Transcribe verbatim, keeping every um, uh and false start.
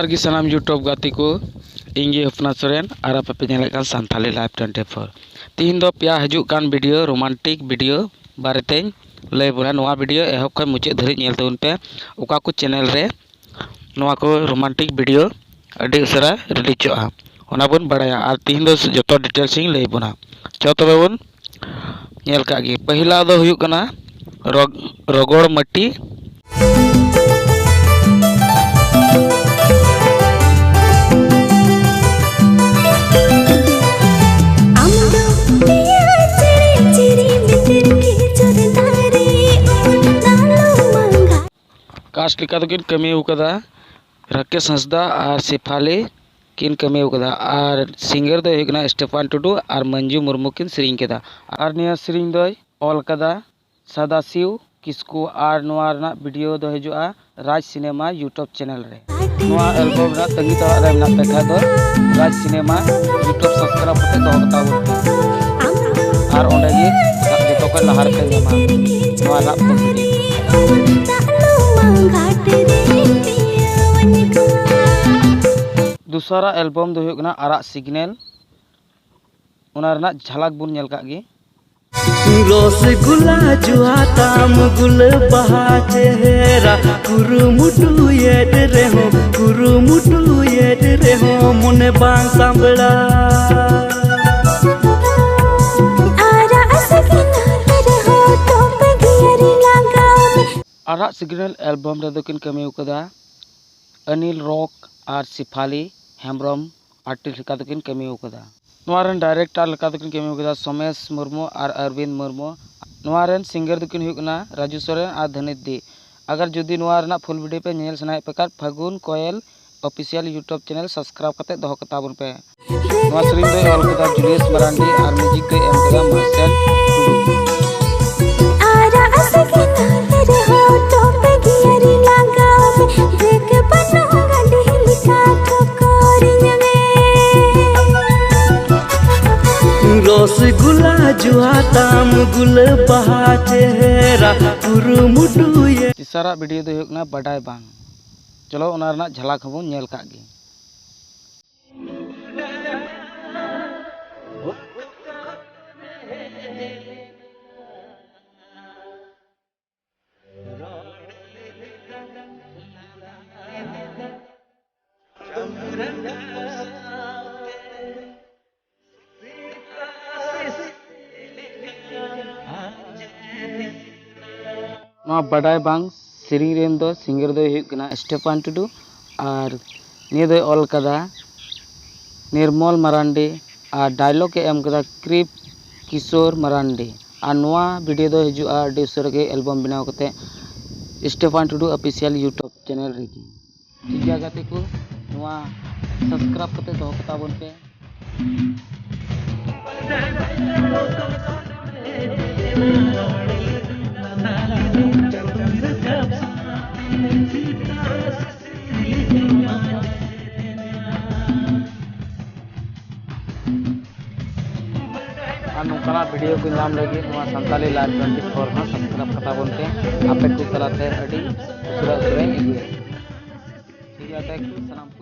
ᱡᱚᱦᱟᱨ ᱜᱮ ᱥᱟᱱᱟᱢ YouTube ᱜᱟᱛᱮ ᱠᱚ, ᱤᱧ ᱜᱮ ᱦᱚᱯᱱᱟ ᱥᱚᱨᱮᱱ ᱟᱨ ᱟᱯᱮ ᱯᱮ ᱧᱮᱞᱮᱫ ᱠᱟᱱ ᱥᱟᱱᱛᱷᱟᱞᱤ ᱞᱟᱭᱤᱵᱷ ᱴᱩᱭᱮᱱᱴᱤ ᱯᱷᱳᱨ᱾ ᱛᱤᱦᱤᱧ ᱫᱚ ᱯᱮᱭᱟ ᱦᱤᱡᱩᱜ ᱠᱟᱱ ᱵᱷᱤᱰᱤᱭᱳ, ᱨᱳᱢᱟᱱᱴᱤᱠ ᱵᱷᱤᱰᱤᱭᱳ ᱵᱟᱨᱮᱛᱮᱧ ᱞᱟᱹᱭ ᱵᱚᱱᱟ᱾ ᱱᱚᱣᱟ ᱵᱷᱤᱰᱤᱭᱳ ᱮᱦᱚᱵ ᱠᱷᱚᱱ ᱢᱩᱪᱟᱹᱫ ᱫᱷᱟᱹᱨᱤᱡ ᱧᱮᱞ ᱛᱟᱵᱚᱱ ᱯᱮ᱾ ᱚᱠᱟ ᱠᱚ ᱪᱮᱱᱮᱞ ᱨᱮ ᱱᱚᱣᱟ ᱠᱚ ᱨᱳᱢᱟᱱᱴᱤᱠ ᱵᱷᱤᱰᱤᱭᱳ ᱟᱹᱰᱤ ᱩᱥᱟᱹᱨᱟ ᱨᱤᱞᱤᱡᱚᱜᱼᱟ, ᱚᱱᱟ ᱵᱚᱱ ᱵᱟᱲᱟᱭᱟ᱾ ᱟᱨ ᱛᱤᱦᱤᱧ ᱫᱚ ᱡᱚᱛᱚ ᱰᱤᱴᱮᱞᱥ ᱤᱧ ᱞᱟᱹᱭ ᱵᱚᱱᱟ᱾ ᱪᱚ ᱛᱚᱵᱮ ᱵᱚᱱ ᱧᱮᱞ ᱠᱟᱜ ᱜᱮ᱾ ᱯᱟᱹᱦᱤᱞᱟ ᱫᱚ ᱦᱩᱭᱩᱜ ᱠᱟᱱᱟ ᱨᱚᱜ-, ᱨᱚᱜᱚᱲ ᱢᱟᱹᱴᱤ᱾ ᱟᱢ ᱫᱚ ᱯᱤᱭᱟ ᱪᱮᱲᱮ ᱪᱤᱨᱤ ᱵᱤᱴᱤᱨ ᱠᱤᱪᱚᱨ ᱫᱟᱨᱮ ᱩᱢᱩᱞ ᱫᱟᱞᱚ ᱢᱟᱸᱜᱟ᱾ ᱠᱟᱥᱴ ᱞᱮᱠᱟ ᱫᱚᱠᱤᱱ ᱠᱟᱹᱢᱤ ᱟᱠᱟᱫᱟ ᱨᱟᱠᱮᱥ ᱦᱟᱸᱥᱫᱟ ᱟᱨ ᱥᱮᱯᱷᱟᱞᱤ ᱠᱤᱱ ᱠᱟᱹᱢᱤ ᱟᱠᱟᱫᱟ᱾ ᱟᱨ ᱥᱤᱝᱜᱟᱨ ᱫᱚᱭ ᱦᱩᱭᱩᱜ ᱠᱟᱱᱟ ᱥᱴᱮᱯᱷᱟᱱ ᱴᱩᱰᱩ ᱟᱨ ᱢᱟᱹᱱᱡᱩ ᱢᱩᱨᱢᱩ ᱠᱤᱱ ᱥᱮᱨᱮᱧ ᱠᱮᱫᱟ᱾ ᱟᱨ ᱱᱤᱭᱟᱹ ᱥᱮᱨᱮᱧ ᱫᱚᱭ ᱚᱞ ᱠᱟᱫᱟ ᱥᱟᱫᱟᱥᱤᱣ ᱠᱤᱥᱠᱩ᱾ ᱟᱨ ᱱᱚᱣᱟ ᱨᱮᱱᱟᱜ ᱵᱷᱤᱰᱤᱭᱳ ᱫᱚ ᱦᱤᱡᱩᱜᱼᱟ ᱨᱟᱡᱽ ᱥᱤᱱᱮᱢᱟ YouTube ᱪᱮᱱᱮᱞ ᱨᱮ᱾ ᱱᱚᱣᱟ ᱮᱞᱵᱚᱢ ᱨᱮᱱᱟᱜ ᱛᱟᱺᱜᱤ ᱛᱟᱲᱟᱜ ᱨᱮ ᱢᱮᱱᱟᱜ ᱯᱮ ᱠᱷᱟᱡ ᱫᱚ ᱨᱟᱡᱽ ᱥᱤᱱᱮᱢᱟ YouTube ᱥᱟᱵᱥᱠᱨᱟᱭᱤᱵ ᱠᱟᱛᱮ ᱫᱚᱦᱚ ᱠᱟᱛᱟ ᱵᱚᱱ ᱯᱮ᱾ ᱟᱨ ᱚᱸᱰᱮ ᱜᱮ ᱡᱚᱛᱚ ᱠᱷᱚᱱ ᱞᱟᱦᱟ ᱨᱮᱯᱮ ᱧᱟᱢᱟ ᱱᱚᱣᱟ ᱨᱮᱱᱟᱜ ᱯᱷᱩᱞ ᱵᱷᱤᱰᱤᱭᱳ᱾ ᱫᱚᱥᱟᱨᱟᱜ ᱮᱞᱵᱚᱢ ᱫᱚ ᱦᱩᱭᱩᱜ ᱠᱟᱱᱟ ᱟᱨᱟᱜ ᱥᱤᱜᱽᱱᱮᱞ᱾ ᱚᱱᱟ ᱨᱮᱱᱟᱜ ᱡᱷᱟᱞᱟᱠ ᱵᱚᱱ ᱧᱮᱞ ᱠᱟᱜ ᱜᱮ᱾ ᱨᱚᱥᱜᱩᱞᱟ ᱡᱩᱣᱟ ᱛᱟᱢ ᱜᱩᱞᱟᱹᱵ ᱵᱟᱦᱟ ᱪᱮᱦᱨᱟ, ᱠᱩᱨᱩᱢᱩᱴᱩᱭᱮᱫ ᱨᱮᱦᱚᱸ ᱠᱩᱨᱩᱢᱩᱴᱩᱭᱮᱫ ᱨᱮᱦᱚᱸ ᱢᱚᱱᱮ ᱵᱟᱝ ᱥᱟᱸᱵᱲᱟ᱾ ᱟᱨᱟᱜ ᱥᱤᱜᱽᱱᱮᱞ ᱨᱮᱦᱚᱸ ᱴᱚᱯ ᱜᱤᱭᱟᱨ ᱞᱟᱜᱟᱣ ᱢᱮ᱾ ᱟᱨᱟᱜ ᱥᱤᱜᱽᱱᱮᱞ ᱮᱞᱵᱚᱢ ᱨᱮᱫᱚ ᱠᱤᱱ ᱠᱟᱹᱢᱤ ᱟᱠᱟᱫᱟ ᱟᱱᱤᱞ ᱨᱚᱠ ᱟᱨ ᱥᱮᱯᱷᱟᱞᱤ ᱦᱮᱢᱵᱨᱚᱢ ᱟᱨᱴᱤᱥᱴ ᱞᱮᱠᱟ ᱫᱚᱠᱤᱱ ᱠᱟᱹᱢᱤ ᱟᱠᱟᱫᱟ᱾ ᱱᱚᱣᱟ ᱨᱮᱱ ᱰᱟᱭᱨᱮᱠᱴᱚᱨ ᱞᱮᱠᱟ ᱫᱚᱠᱤᱱ ᱠᱟᱹᱢᱤ ᱟᱠᱟᱫᱟ ᱥᱳᱢᱮᱥ ᱢᱩᱨᱢᱩ ᱟᱨ ᱚᱨᱵᱤᱱᱫ ᱢᱩᱨᱢᱩ᱾ ᱱᱚᱣᱟ ᱨᱮᱱ ᱥᱤᱝᱜᱟᱨ ᱫᱚᱠᱤᱱ ᱦᱩᱭᱩᱜ ᱠᱟᱱᱟ ᱨᱟᱡᱩ ᱥᱚᱨᱮᱱ ᱟᱨ ᱫᱷᱟᱹᱱᱤᱛ ᱫᱤ᱾ ᱟᱜᱟᱨ ᱡᱩᱫᱤ ᱱᱚᱣᱟ ᱨᱮᱱᱟᱜ ᱯᱷᱩᱞ ᱵᱷᱤᱰᱤᱭᱳ ᱯᱮ ᱧᱮᱞ ᱥᱟᱱᱟᱭᱮᱫ ᱯᱮ ᱠᱷᱟᱱ, ᱯᱷᱟᱹᱜᱩᱱ ᱠᱚᱭᱮᱞ ᱚᱯᱷᱤᱥᱤᱭᱟᱞ YouTube ᱪᱮᱱᱮᱞ ᱥᱟᱵᱥᱠᱨᱟᱭᱤᱵ ᱠᱟᱛᱮ ᱫᱚᱦᱚ ᱠᱟᱛᱟ ᱵᱚᱱ ᱯᱮ᱾ ᱱᱚᱣᱟ ᱥᱮᱨᱮᱧ ᱫᱚᱭ ᱚᱞ ᱠᱟᱫᱟ ᱡᱩᱞᱤᱭᱟᱥ ᱢᱟᱨᱟᱱᱰᱤ ᱟᱨ ᱢᱤᱣᱡᱤᱠ ᱫᱚᱭ ᱮᱢ ᱠᱟᱫᱟ ᱢᱟᱨᱥᱮᱞ ᱴᱩᱰᱩ᱾ ᱟᱨᱟᱜ ᱥᱤᱜᱽᱱᱮᱞ ᱨᱮᱦᱚᱸ ᱴᱚᱯ ᱜᱤᱭᱟᱨ ᱞᱟᱜᱟᱣ ᱢᱮ, ᱵᱨᱮᱠ ᱵᱟᱹᱱᱩᱜ ᱜᱟᱹᱰᱤ ᱞᱮᱠᱟ ᱴᱷᱚᱠᱚᱨᱤᱧ ᱢᱮ᱾ ᱨᱚᱥᱜᱩᱞᱟ ᱡᱩᱣᱟ ᱛᱟᱢ ᱜᱩᱞᱟᱹᱵ ᱵᱟᱦᱟ ᱪᱮᱦᱨᱟ ᱠᱩᱨᱩᱢᱩᱴᱩᱭᱮ᱾ ᱛᱮᱥᱟᱨᱟᱜ ᱵᱷᱤᱰᱤᱭᱳ ᱫᱚ ᱦᱩᱭᱩᱜ ᱠᱟᱱᱟ ᱵᱟᱰᱟᱭ ᱵᱟᱝ᱾ ᱪᱚᱞᱚ, ᱚᱱᱟ ᱨᱮᱱᱟᱜ ᱡᱷᱟᱞᱟᱠ ᱦᱚᱸᱵᱚᱱ ᱧᱮᱞ ᱠᱟᱜ ᱜᱮ᱾ ᱱᱚᱣᱟ ᱵᱟᱰᱟᱭ ᱵᱟᱝ ᱥᱮᱨᱮᱧ ᱨᱮᱱ ᱫᱚ singer ᱫᱚᱭ ᱦᱩᱭᱩᱜ ᱠᱟᱱᱟ ᱥᱴᱮᱯᱷᱟᱱ ᱴᱩᱰᱩ, ᱟᱨ ᱱᱤᱭᱟᱹ ᱫᱚᱭ ᱚᱞ ᱠᱟᱫᱟ ᱱᱤᱨᱢᱚᱞ ᱢᱟᱨᱟᱱᱰᱤ, ᱟᱨ dialogue ᱮ ᱮᱢ ᱠᱟᱫᱟ ᱠᱨᱤᱯ ᱠᱤᱥᱳᱨ ᱢᱟᱨᱟᱱᱰᱤ᱾ ᱟᱨ ᱱᱚᱣᱟ video ᱫᱚ ᱦᱤᱡᱩᱜᱼᱟ ᱟᱹᱰᱤ ᱩᱥᱟᱹᱨᱟ ᱜᱮ album ᱵᱮᱱᱟᱣ ᱠᱟᱛᱮ ᱥᱴᱮᱯᱷᱟᱱ ᱴᱩᱰᱩ official YouTube channel ᱨᱮᱜᱮ᱾ ᱴᱷᱤᱠ ᱜᱮᱭᱟ ᱜᱟᱛᱮ ᱠᱚ, ᱱᱚᱣᱟ subscribe ᱠᱟᱛᱮ ᱫᱚᱦᱚ ᱠᱟᱛᱟ ᱵᱚᱱ ᱯᱮ᱾ ᱟᱨ ᱱᱚᱝᱠᱟᱱᱟᱜ video ᱠᱚ ᱧᱟᱢ ᱞᱟᱹᱜᱤᱫ ᱱᱚᱣᱟ ᱥᱟᱱᱛᱟᱞᱤ live twenty four ᱦᱚᱸ subscribe ᱠᱟᱛᱟ ᱵᱚᱱ ᱯᱮ᱾ ᱟᱯᱮ ᱠᱚ ᱛᱟᱞᱟᱛᱮ ᱟᱹᱰᱤ ᱩᱥᱟᱹᱨᱟ ᱩᱥᱟᱹᱨᱟᱧ ᱟᱹᱜᱩᱭᱟ᱾ ᱴᱷᱤᱠ ᱜᱮᱭᱟ, thank you ᱥᱟᱱᱟᱢ ᱠᱚ᱾